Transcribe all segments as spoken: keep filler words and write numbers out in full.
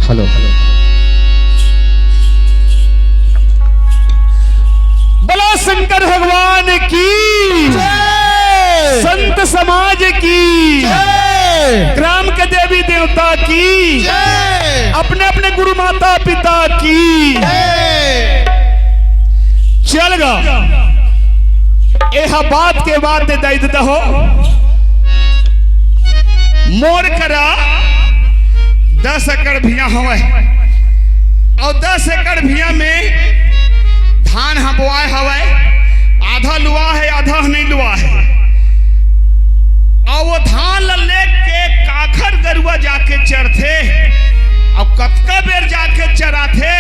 Hello. बोलो शंकर भगवान की, जय। संत समाज की, जय। ग्राम के देवी देवता की, जय। अपने अपने गुरु माता पिता की, जय। चल गा। एहा बात के बात दे दई देता हो। मोर करा दस एकड़ भुइयां हवय, अउ दस एकड़ भुइयां में धान ह बोआय हवय, आधा लुवा हे, आधा ह नइ लुवा हे। अउ वो धान ल लेके काखर गरुवा जाके चरथे, अउ कतका बेर जाके चराथे,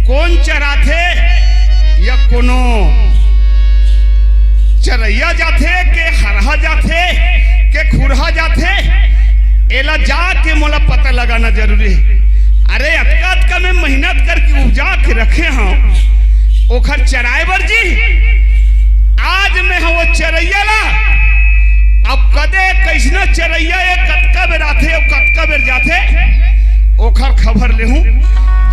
कोन चराथे, या कोनो चरइया जाथे के हरहा जाथे के खुरहा जाथे, एला जाके मोला पता लगाना जरूरी हे। अरे, अतका अतका मैं मेहनत करके उपजा के रखे हंव, ओखर चराए बर जी, आज मैं ह वो चरइया ला, अब कदे कइसना चरइया ए, कतका बेर आथे अउ कतका बेर जाथे, ओखर खबर लेहूं।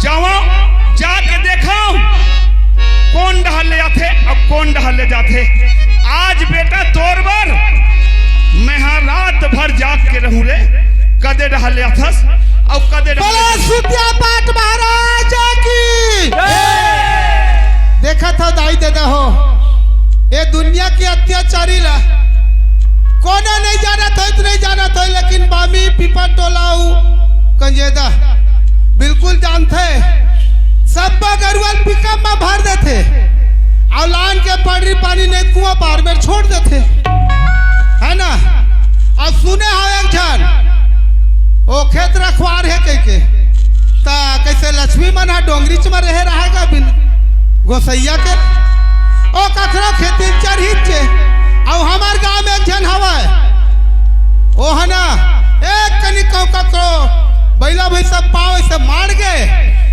जावं, जाके देखंव, कोन डहर ले आथे अउ कोन डहर ले जाथे। आज बेटा तोर बर मैं ह रात भर जाग के रहूं रे, कदे डहर ले आथस अउ कदे डहर ले बोलो जाथस। सुतिया पाठ महाराज की। जय। देखत हो दाई ददा हो, ए दुनिया के अत्याचारी ला कोनो नइ जानत होय त नइ जानत होय, लेकिन बामी पीपर टोला अउ कंजेदा बिल्कुल जानथे। सब्बो गरुवा ल पिकअप म भर देथे, अउ लान के पड़री पानी नइ कुआं पार में छोड़ देथे, है ना? अउ सुने हव एक झन ओ खेत रखवार हे कहिके, त कइसे लक्ष्मी मन ह डोंगरीच म रहे रहय गा बिन गोसइया के? ओ कखरो खेती चरहीच हे। अउ हमर गांव में एक झन हवय, ओ ह ना एक कनी कहूं ककरो बइला भइसा पाव अइसे माड़ गे,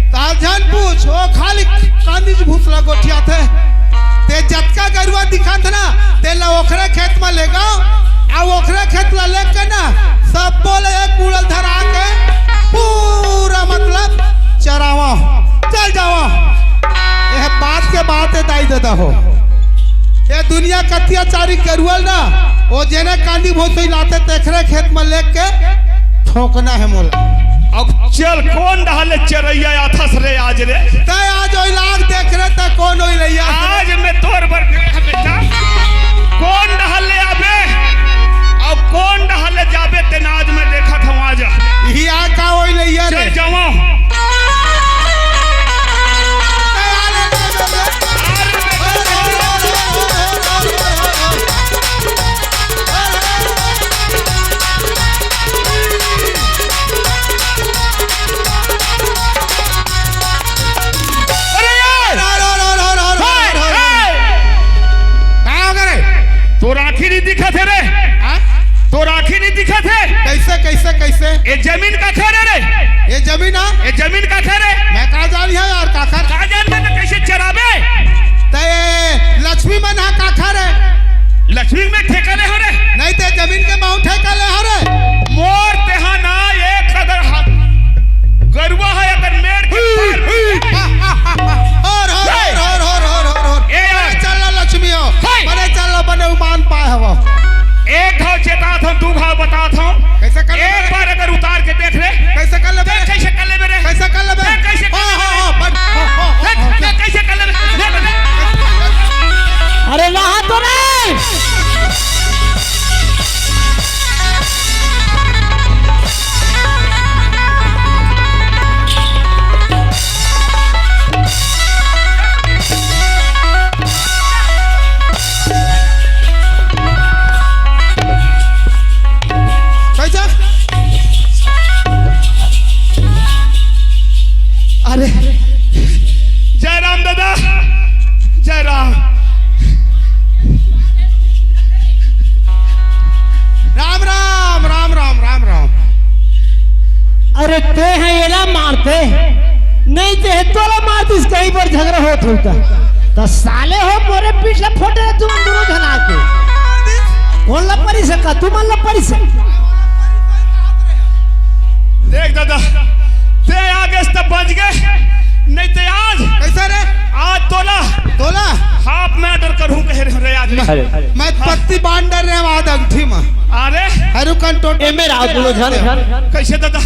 त झन पूछ, ओ खाली कांदीच भूसला गोठियाथे। ते जतका गरुवा दिखत ना, तेला ओखरे खेत म लेगव, अउ ओखरे खेत ला लेके ना, सब्बो ला एक मुड़ा ल धरा के पूरा मतलब चरावव, चल जावव। एह बात के आते दाई ददा हो। ये दुनिया कतियाचारी करुअल ना, वो जेने कांदी भोसई लाते तेखरे खेत में लेके ठोकना है मोला। अब चल, कोन डहर ले चरइया आथस रे आज रे? तै आज ओई लाग देख रे, तै कोन ओई रइया? आज मैं तोर बर गए हैं बेटा। कोन डहर ले आबे? अब कोन डहर ले जाबे? तेन आज मैं देखत हूँ, आज। ही आ का ओई रइया रे? चल जावा। अरे यार! का हो गे रे? तोर आँखी नहीं दिखत हे रे? हाँ? तोर आँखी नहीं दिखत हे? कैसे, कैसे, कैसे? ये जमीन काखर हे रे? ये जमीन, हाँ? ये जमीन काखर हे? मैं का जानिहौं यार, काखर? का जान, मैं तो कैसे चराबे? तै लक्ष्मी मन हा काखर हे? लक्ष्मी में ठेका ले हौं रे? नहीं ते जमीन के माउंट ठेका ले हौं रे? मोर तेहा ना एक अगर हा-, गरुआ है अगर मेड़ के पार में और, और, और, और, और, और, और। ए यार। बने चल ला लक्ष्मी हो। हे। बने चल ला, बने उमान पाए हवो। एक घाव चेतात हौं, दू घाव बतात हौं। कैसे कर ले एक बे? बार अगर उतार के देख ले। कैसे कर ले बे? देख कैसे कर ले बे? कैसे कर ले बे? हाँ, हाँ, हाँ, बन-, हाँ, हाँ, हाँ, देख, हाँ, देख कैसे कर ले बे? देख, देख। अरे नहा तो रे। कैसा? अरे, जय राम दादा, जय राम। राम, राम, राम, राम, राम, राम। अरे, ते हैं एला मारते, नहीं ते हैं तोला मारतिस, कहीं पर झगड़ा होत होता। तो साले हो, मोरे पीठ ला फोटे रहे तुम दोनों झन आके। कौन ला परी सका, तुम ला परी सका। देख दादा, ते आगे से बच गए, नहीं ते आज। कैसा रे? आज तोला। तोला? हाफ में डर कर हूँ कह रहे आज। अरे। मैं पत्ती बांध डर रहे आज अंगठी में। अरे। हरू कंटोट। ए मेरा गुलो झन। कैसे दादा?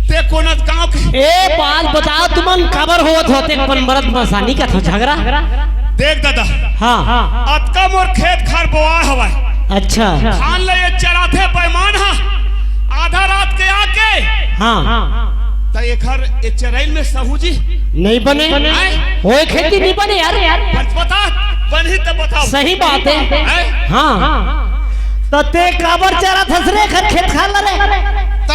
ते कोन गांव के? ए बात बताओ, तुमन काबर होत होते, अपन मरद मसानी का था झगड़ा? देख दादा। हाँ। अतका मोर खेत खार बोआ हवाए। अच्छा। धान ले ये चराथे बेईमान हा। आधा रात के आके। हाँ। त एखर ए चरइल में सहूजी। नहीं बने। आए? होए खेती नहीं बने यार। बस बता, बनही त बताओ। सही बात है। आए? हाँ। त ते काबर चरथस रे, एखर खेत खार ला रे? त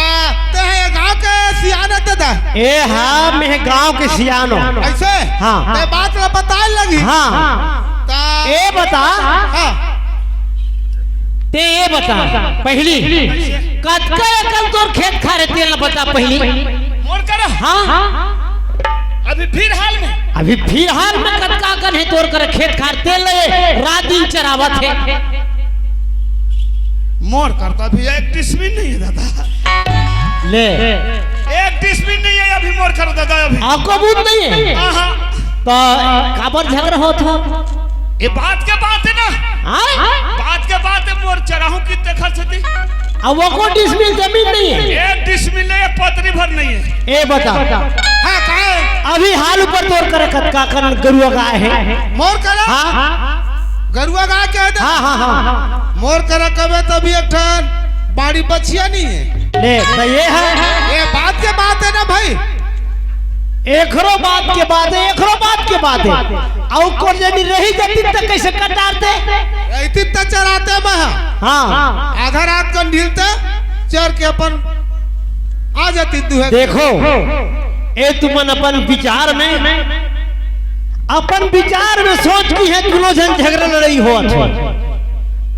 ते हे गाँव के सियान हे त। ए हाँ, मैं गाँव के सियान हूँ। ऐसे? हाँ। ते बात ला बताए लगी। हाँ। त ए बता। हाँ। ते ये बता, पहली, कतका एकड़ तोर खेत खार हे, तेला बता पहली। मोर करा? हाँ। अभी फिलहाल में? अभी फिलहाल में कतका अकन हे तोर करा खेत खार, तेला रात दिन चरावत हे? मोर करा त अभी एक डिसमिल नहीं है दादा। ले। एक डिसमिल नहीं है अभी मोर करा दादा अभी। आपको बूझ नहीं है? हाँ, हाँ। त काबर झगड़ा होत हो? ये बात के बात है ना? हाँ? बात के बात है, मोर चराहूँ कितने खर्च थी? अब वो को डिसमिल जमीन नहीं है? एक डिसमिल नहीं है, पतरी भर नहीं है। ए बता। हाँ, कहा है? अभी हाल ऊपर तोर करा कतका अकन गरुआ गाय है? मोर करा? हाँ। गरुआ गाय के हे? हाँ, हाँ, हाँ। मोर करा कबे तभी एक ठन बाड़ी बछिया नहीं है। ले, त ये है। ये बात के बात है ना भाई। एकरो बात के बात है, एकरो बात के बात है। अउ कोन जनी रही जाती त कैसे कटारते? रहितिस त चरातेंव मैं। हाँ। आधा रात कन ढीलते, चर के अपन आ जातिस दुहे। देखो, ए तुमन अपन विचार में, अपन विचार में सोच किहे दुनों झन झगड़ा लड़ई होत हे।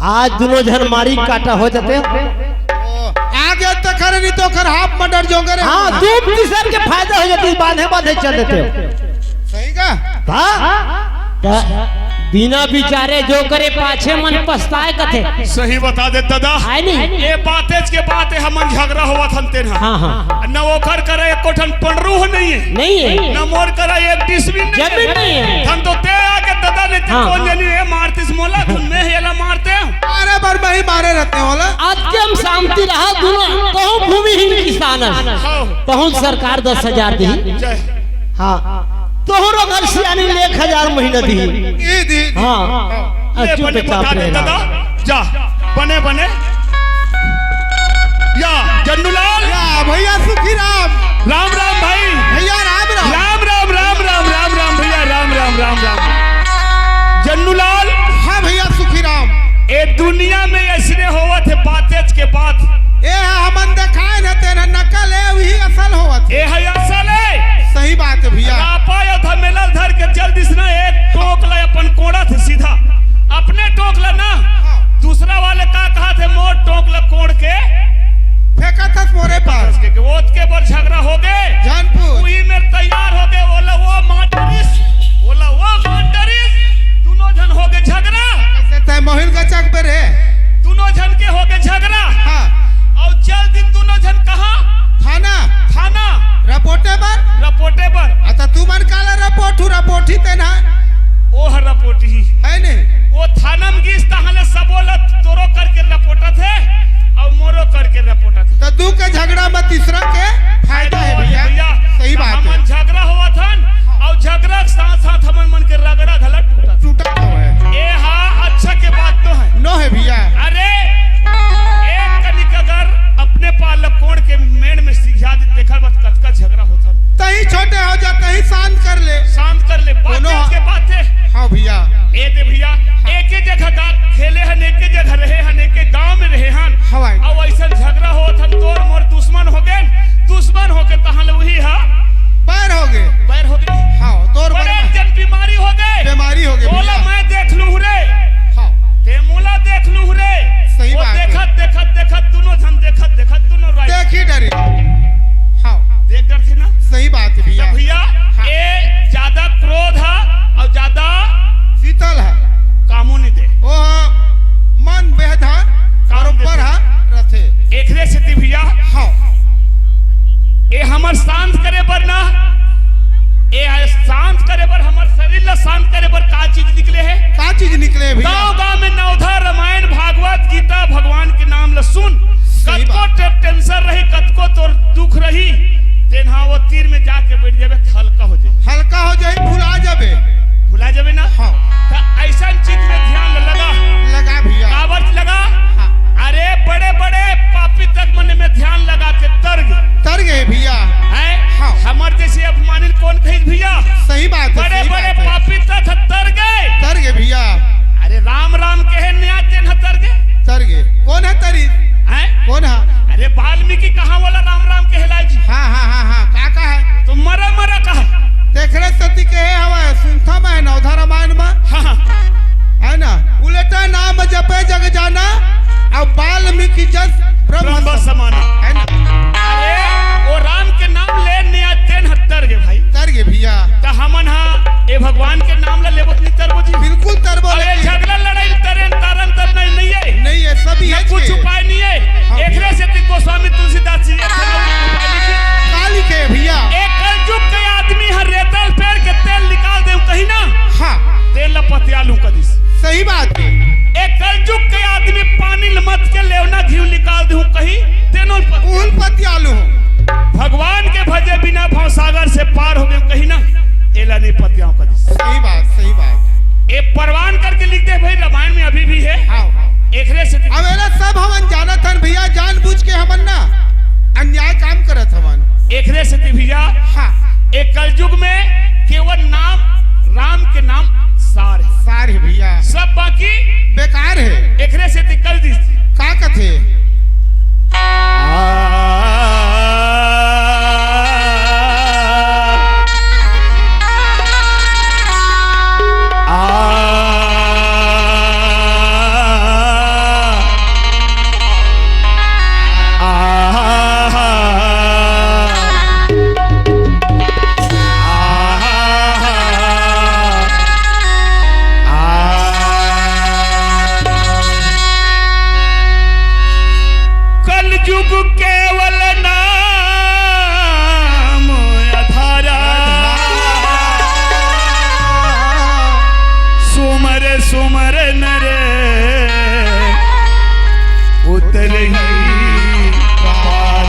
आज दुनों झन मारी काटा हो जाते। ओ, आ गे त खरे, नहीं तो खर हाफ मर्डर जोंगे रे। हाँ, दूब तीसर के फायदा हो जातिस, बांधे बांधे चल देते। सही का? हाँ? त बिना विचारे जो करे पाछे मन पछताए कथे। सही बता दे दादा। आय नहीं? ये बातेच के बात है, हमन झगड़ा होवत हन तेन हा। हाँ, हाँ। न ओकर करा एको ठन पंडरू ह नहीं है। नहीं है। न मोर करा एक डिसमिल नहीं है। जमीन नहीं है। हम तो ते आके हाँ। कोन जनी हे मारतिस मोला, धुन में हेला मारते हो। अरे बर मही मारे रहते हो ला। आज के हम शांति रहा दुनो, तहूँ भूमिहीन किसान हस। हाँ। तहूँ सरकार दस हजार दी। जय। हाँ। तोहरो घर सियानी ले एक हजार महीना दी। ई दी, दी। हाँ। हाँ। ले, चुप बने चाप बता दे रहे। दादा, जा, बने, बने। या, जन्नूलाल। या, भैया सुखी राम। राम, राम भाई। भैया राम, राम। राम, राम, राम, राम, राम, भैया, राम, राम, राम, राम। जन्नूलाल। हाँ भैया सुखी राम। ए दुनिया में ऐसने होवत हे, बातेच के बात। ए हमन देखाए न तेन नकल हे, वही असल होवत हे। ए है असल हे। सही बात हे भैया। रापा या धमेला धर के चल दिस ना, एक टोक ला अपन कोड़त हे सीधा। अपने टोक ला ना, हाँ। दूसरा वाले का कहा थे, मोर टोक ला कोड़ के फेंकत हस मोरे पास। के, के, ओतके बर झगड़ा हो गे। जानपुर। उही मेर तैयार हो गे, ओला वो मार डरिस, ओला वो मार डरिस। दुनो झन हो गे झगड़ा। कैसे तय मोहिल गचक पे रे? दुनो झन के हो गे झगड़ा। हाँ। अउ चल दिन दुनो झन कहाँ? थाना। थाना। रपोटे बर? रपोटे बर। अच्छा, तू मन काला रपोटू, रपोटी ते ना? ओ ह रपोटी। है नहीं? ओ थाना में गिस तहाँ ले सबो ल तोरो करके रपोटत हे, अउ मोरो करके रपोटत हे। तो दू के झगड़ा में तीसरा के फायदा हे भैया। भैया, सही बात हे। हमन झगड़ा होवत हन, अउ झगड़ा के साथ साथ हमन मन के रगड़ा घला टूटत। टूटत तो हे। ए हा अच्छा के बात तो हे। नो हे भैया। अरे, एक कनिक अगर अपने पाल ल कोड़ के मेड़ में सिंघिया दे, तेखर बाद कतका झगड़ा होत हन। तहीं छोटे हो जा, तहीं शांत कर ले। शांत कर ले, बात कोनो के बात हे। हाँ भैया। ए दे भैया, एके जगह गा-, खेले हन, एके जगह रहे हन, एके गांव में रहे हन। हवाई। अउ ऐसन झगड़ा होत हन, तोर मोर दुश्मन हो गे, दुश्मन होके तहाँ ले उही हा। बैर हो गे। बैर हो गे। हाँ, तोर बड़े बड़े जन बीमारी हो गे। बीमारी हो गे तोला भैया। मैं देख लूँ रे। हाँ। ते मोला देख लूँ रे। सही वो बात हे। देखत, देखत, देखत, दुनो झन देखत, देखत, दुनो राई। देख ही डरी। हाँ। देख डरथे ना। सही बात हे भैया। तो भैया, हाँ। ए ज्यादा क्रोध हा अउ ज्यादा शीतल हा। कामो नहीं दे। ओ मन बेहद हा, काम बरोबर देथे। हा रथे। एकरे सेती भैया, हाँ। ए हमर शांत करे बर ना, ए शांत करे बर, हमर शरीर ला शांत करे बर का चीज निकले हे? का चीज निकले हे भैया? गांव-गांव में नवधा रामायण, भागवत, गीता, भगवान के नाम ला सुन। सही कतको बात। टे-, टेंशन रही, कतको तोर दुख रही, तेन हा वो तीर में जाके बैठ जाबे, त हल्का हो जाही। हल्का हो जाही, भुला जाबे। भुला जाबे ना? हाँ। त ऐसन चीज में ध्यान लगा। लगा भैया। काबर लगा? हाँ। अरे बड़े-बड़े पापी तक मन में ध्यान लगा के तर गे। तर गे भैया। हैं? हाँ। हमर जैसे अपमानित कोन कहिस भैया? सही बात हे, बड़े-बड़े पापी तक तर गे। तर गे भैया। अरे राम राम कहे नया तेन ह तर गे। तर गे। कोन ह तरिस? हैं? कोन ह? अरे वाल्मीकि कहाँ वाला राम राम कहलाए जी? हाँ, हाँ, हाँ, हाँ। का, का हे? तो मरा, मरा कहा। तेखरे सेती कहे हवय, सुनथव मैं नवधा रामायण में। हाँ, हाँ। हे ना? उलटा नाम जपे जग जाना, अउ वाल्मीकि जस ब्रह्म ब्रह्म समाना। हे ना? अरे, ओ राम के नाम ले नया तेन ह तर गे भाई। तर गे भैया। त हमन हा ए भगवान के नाम ला लेबो त नहीं तरबो जी। बिल्कुल तरबो अरे नहीं। झगड़ा लड़ाई तरे तारन तर नहीं, नहीं हे। नहीं हे, सब ना ये कुछ के। उपाय नहीं हे। हाँ एकरे भैया। सेती गोस्वामी तुलसीदास जी एक ठन उपाय लिखे। का लिखे भैया? एक कलजुग के आदमी हर रेतल पेड़ के तेल निकाल देव कही ना। हाँ। तेल ला पतियालू कर दिस। सही बात हे। एक कलजुग के आदमी पानी ल मत के लेवना घीव निकाल देहूं कही, तेनो ल पतियालू। उल पतियालू। भगवान के भजे बिना भवसागर से पार हो गए कही ना, एला नहीं पतियाव कर दिस। सही बात, सही बात। ए प्रमाण करके लिख दे भाई, रामायण में अभी भी हे। हाँ, हाँ। एकरे सेती अब एला सब हमन जानत हन भैया, जानबूझ के हमन ना अन्याय काम करत हवन। एकरे सेती भैया, हाँ। ए कलयुग में केवल नाम, राम के नाम सार हे। सार हे भैया। सब बाकी बेकार हे। एकरे सेती कल दिस। का कथे? रे सुमरन रे उतरही पार।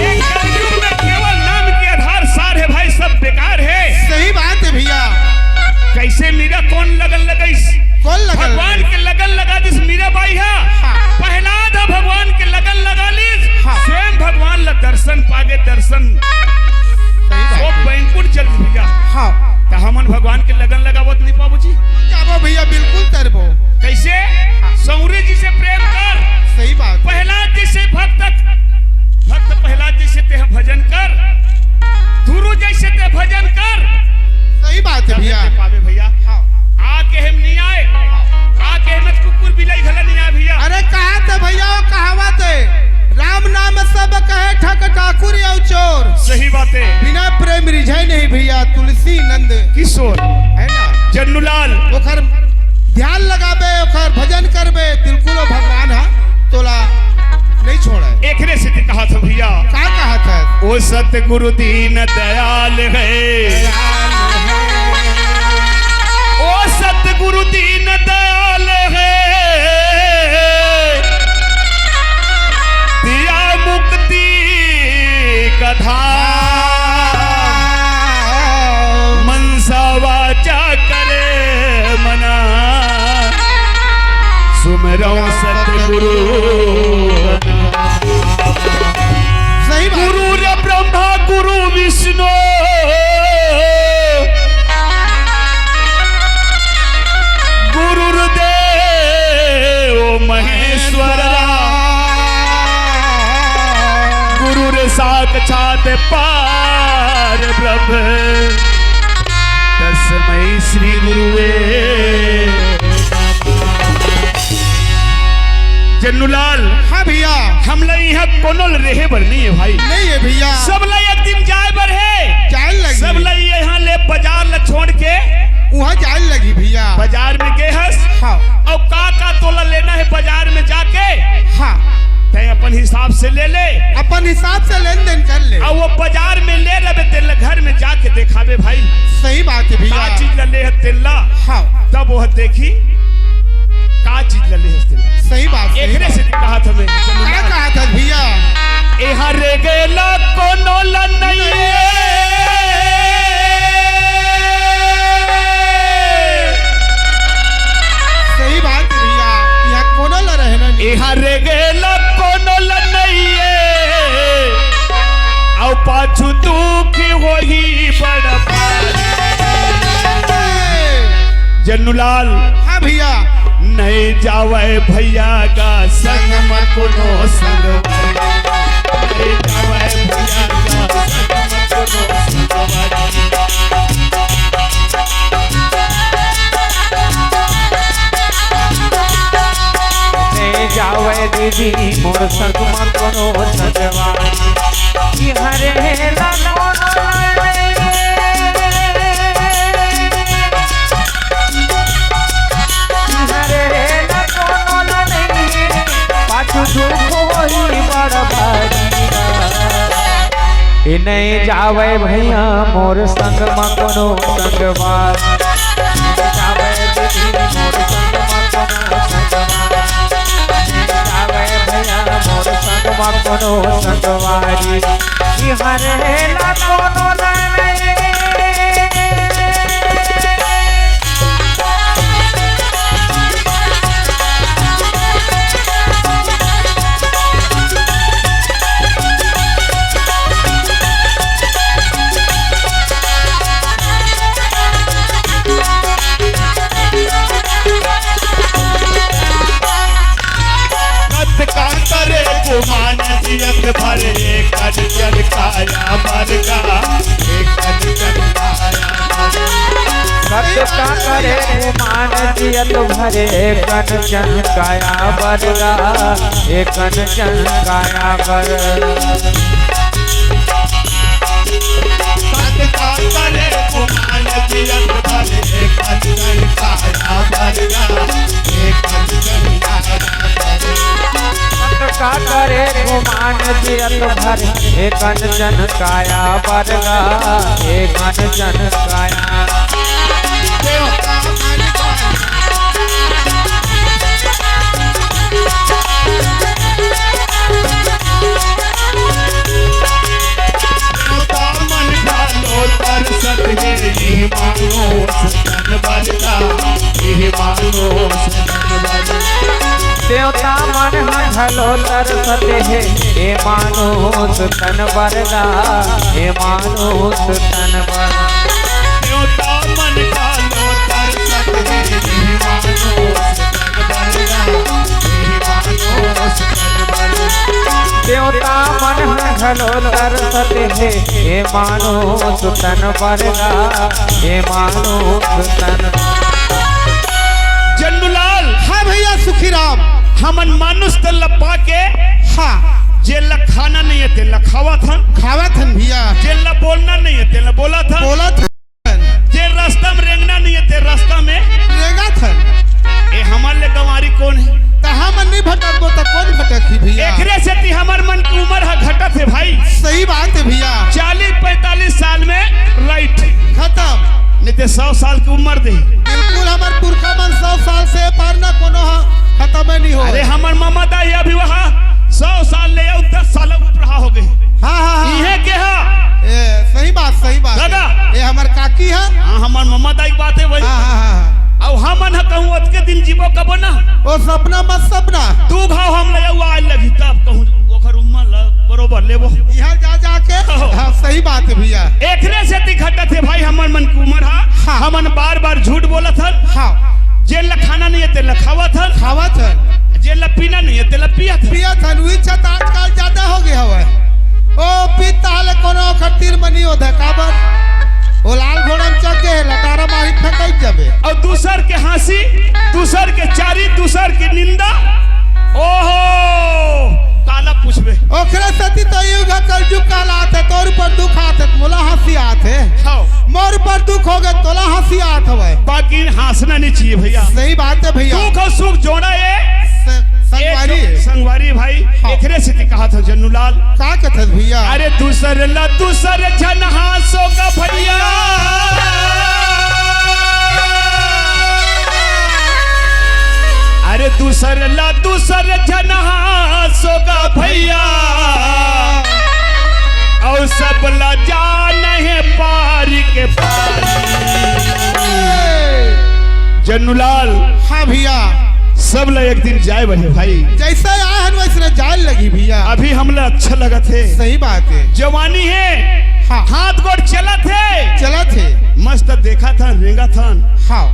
एक कलयुग में केवल नाम के आधार सार हे भाई, सब बेकार हे। सही बात हे भइया। कइसे मीरा कोन लगन लगाइस? कोन लगन भगवान लगाइस? के लगन लगा दिस मीरा बाई हा। हाँ। प्रहलाद हा भगवान के लगन लगा लिस। हाँ। स्वयं भगवान ला दर्शन पागे, दर्शन। सही बात वो हे। बैकुंठ चल दिस भइया। हाँ। त हमन भगवान के लगन लगावत नहीं पाबो जी। जाबो भइया, बिल्कुल तरबो। कइसे? हाँ। सौरे जी से प्रेम कर। सही बात। प्रहलाद जइसे भक्त, भक्त प्रहलाद जइसे तेह भजन कर। गुरु जइसे तेह भजन कर। सही बात हे भइया। ते पाबे भइया। हाँ। आके हम नहीं आए। हाँ। आके हम कुकुर बिलाई घला नहीं आए भइया। अरे कहाथे भइया, वो कहावत हे, राम नाम सब कहे ठग ठाकुर अउ चोर। सही बात हे। बिना प्रेम रिझे नहीं भइया, तुलसी नंद किशोर। हे ना? जन्नूलाल। ओकर ध्यान लगाबे, ओकर भजन करबे, बिल्कुल वो भगवान हा तोला नहीं छोड़े। एकरे सेती कहाथंव भइया। का कहाथस? ओ सतगुरु दीन दयाल हे। ओ सतगुरु दीन दयाल हे। दिया मुक्ति का धाम। मनसा वाचा करे मना। सुमिरौं सतगुरु। सही बात। गुरु रे ब्रह्मा गुरु विष्णु। गुरुर्देव महेश्वरा। गुरुर्साक्षात् पार ब्रह्म। तस्मै श्री गुरुवे। जन्नूलाल। हाँ भइया। हमला इहाँ कोनो ल रेहे बर नहीं हे भाई। नहीं हे भइया। सबला एक दिन जाए बर हे। जाए लगही। सबला इहाँ ले बजार ल छोड़ के उहाँ जाए लगही भइया। बजार में गे हस? हाँ। अउ का का तोला लेना हे बजार में जाके? हाँ। तैं अपन हिसाब से ले ले। अपन हिसाब से लेन देन कर ले। अउ वो बजार में ले लेबे, तेला घर में जाके देखाबे भाई। सही बात हे भइया। का चीज ला ले हस तेला? हाँ। तब वो देखही का चीज ला ले हस तेला। सही बात, सही एकरे बात। से कहाथंव मैं। का कहाथस भइया? एहर गेला कोनो ला नहीं हे। सही बात भइया, इहाँ कोनो ला रहना नहीं। एहर गेला कोनो ला नहीं हे। अउ पाछू दुख होही बड़ भारी। जन्नूलाल। हाँ भइया। नहीं जावय भइया का संग म कोनो संगवारी। नहीं जावय भइया का संग म कोनो संगवारी। नहीं जावय दीदी मोर संग म कोनो संगवारी। कि हरे ला कोनो हरे ला कोनो ला नहीं, पाछू दुख होही बड़ भारी। ए नहीं जावय भइया मोर संग म कोनो संगवारी। नहीं जावय दीदी मोर संग म कोनो संगवारी। नहीं जावय भइया मोर संग म कोनो संगवारी। कि हरे ला कोनो ला नहीं। सत का करे गुमान जियत भर एक अनचन काया मरगा, एक अनचन काया मरगा। सत का करे गुमान जियत भर एक अनचन काया मरगा, एक अनचन काया मरगा। सत का करे गुमान जियत भर एक अनचन काया मरगा, एक अनचन काया मरगा। सत का करे गुमान जियत भर एक अनचन काया मरगा, एक अनचन काया। देवता मन घलो तरसत हे, ए मानुष तन बर गा, ए मानुष तन बर। देवता मन घलो तरसत हे, ए मानुष तन बर गा, ए मानुष तन बर। देवता मन घलो तरसत हे, ए मानुष तन बर गा, ए मानुष तन। जन्नूलाल। हाँ भैया सुखीराम। हमन मानुष तन ल पाके, हाँ। जेन ल खाना नइ हे, तेन ल खावत हन। खावत हन भैया। जेन ल बोलना नइ हे, तेन ल बोलत हन। बोलत हन। जे रस्ता में रेंगना नइ हे, ते रस्ता में रेंगत हन। ए, हमर ले गंवारी कोन हे? त हमन नइ भटकबो, त कोन भटकही भैया? एकरे सेती हमर मन के उमर ह घटत हे भाई। सही बात हे भैया। चालीस पैंतालीस साल में लाइट खतम। नइ ते सौ साल के उमर दे। बिल्कुल, हमर पुरखा मन सौ साल से पार ना कोनो ह खतम नइ होय। अरे, हमर ममा दाई अभी वहाँ सौ साल ले अउ दस साल ऊपर हो गे। हाँ, हाँ, हाँ। इहे के हा? ए, सही बात, सही बात। दादा। ए हमर काकी ह। हाँ, हमर ममा दाई के बात हे भाई। हाँ, हाँ, हाँ, हाँ। अउ हमन ह कहूँ ओतके दिन जीबो कबो ना। ओ सपना मत सपना। दू घाव हम ले अउ आए लगही तब कहूँ ओखर उम्मर ल बरोबर लेबो। इहाँ जा जाके। हो। हाँ, सही बात हे भैया। एकरे सेती घटत हे भाई हमर मन के उमर ह। हाँ। हमन बार-बार झूठ बोलत हन। हाँ। जेन ल खाना नइ हे, तेन ल खावत हन। खावत हन। जेन ल पीना नइ हे, तेन ल पियत हन। पियत हन, उही चत आजकल जादा हो गे हवय। ओ पीत ताहले कोनो ओखर तीर म नइ ओधय, काबर? ओ लाल घोड़ा म चघ गे हे, लटारा मारी फेंकई जाबे। अउ दूसर के हाँसी, दूसर के चारी, दूसर के निंदा। ओहो, काला पूछबे। ओखरे सेती तो युग ह कलजुग कहलात हे, तोर ऊपर दुख आत हे, मोला हाँसी आत हे। हव। मोर ऊपर दुख हो गे, तोला हाँसी आत हवय। बाकी हाँसना नइ चाहिए भैया। सही बात हे भैया। दुख अउ सुख जोड़ा ए स-, संगवारी। एक संगवारी भाई, हाँ। एकरे सेती कहत हन जन्नूलाल। का कथस भैया? अरे दूसर ला दूसर झन हाँसो गा भैया। अरे दूसर ला दूसर झन हाँसो गा भैया। अउ सब ला जान हे पारी के पारी। जन्नूलाल। हाँ भैया। सब ला एक दिन जाए बर हे भाई। जइसे आए हन वइसने जाए लगही भैया। अभी हमला अच्छा लगत हे। सही बात हे। जवानी हे। हाँ। हाथ गोड़ चलत हे। चलत हे। मस्त देखत हन, रेंगत हन। हाँ।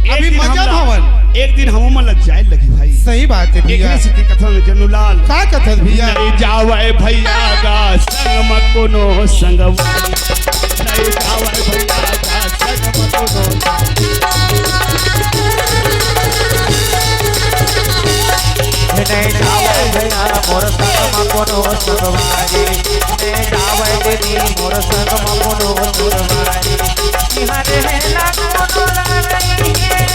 एक अभी दिन मजा हमला, हवन। एक दिन हमू मन ला जाए लगही भाई। सही बात हे भैया। एकरे सेती कथन जन्नूलाल। का कथस भैया? नइ जावय भैया गा संग म कोनो संगवारी। नइ जावय भैया गा संग म कोनो संगवारी। नइ जावय भैया मोर संग म कोनो संगवारी। नइ जावय दीदी मोर संग म कोनो संगवारी। इहाँ रहेला कोनो ला नइ हे।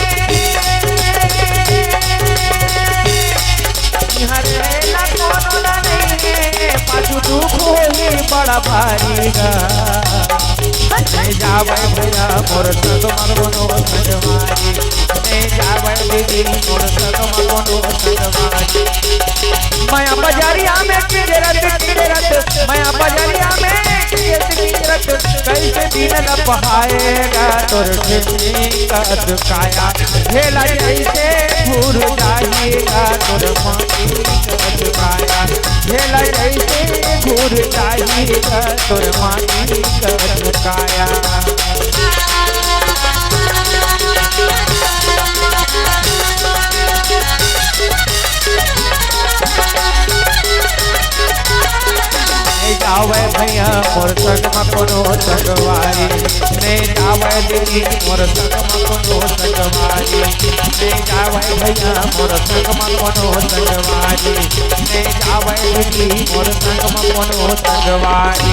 इहाँ रहेला कोनो ला नइ हे, पाछू दुख होही बड़ा भारी गा। नइ जावय भैया मोर संग म कोनो संगवारी, नइ जावय दीदी मोर संग म कोनो संगवारी। मया बजरिया में किंजरत, किंजरत, मया बजरिया में किंजरत, किंजरत, कइसे दिन ल पहाए गा तोर ठेंगत काया। हेला जइसे घूर जाही गा तोर माटी कस काया। हेला जइसे घूर जाही गा तोर माटी कस काया। नइ जावय भैया मोर संग म कोनो संगवारी, नइ जावय दीदी मोर संग म कोनो संगवारी, नइ जावय भैया मोर संग म कोनो संगवारी, नइ जावय दीदी मोर संग म कोनो संगवारी।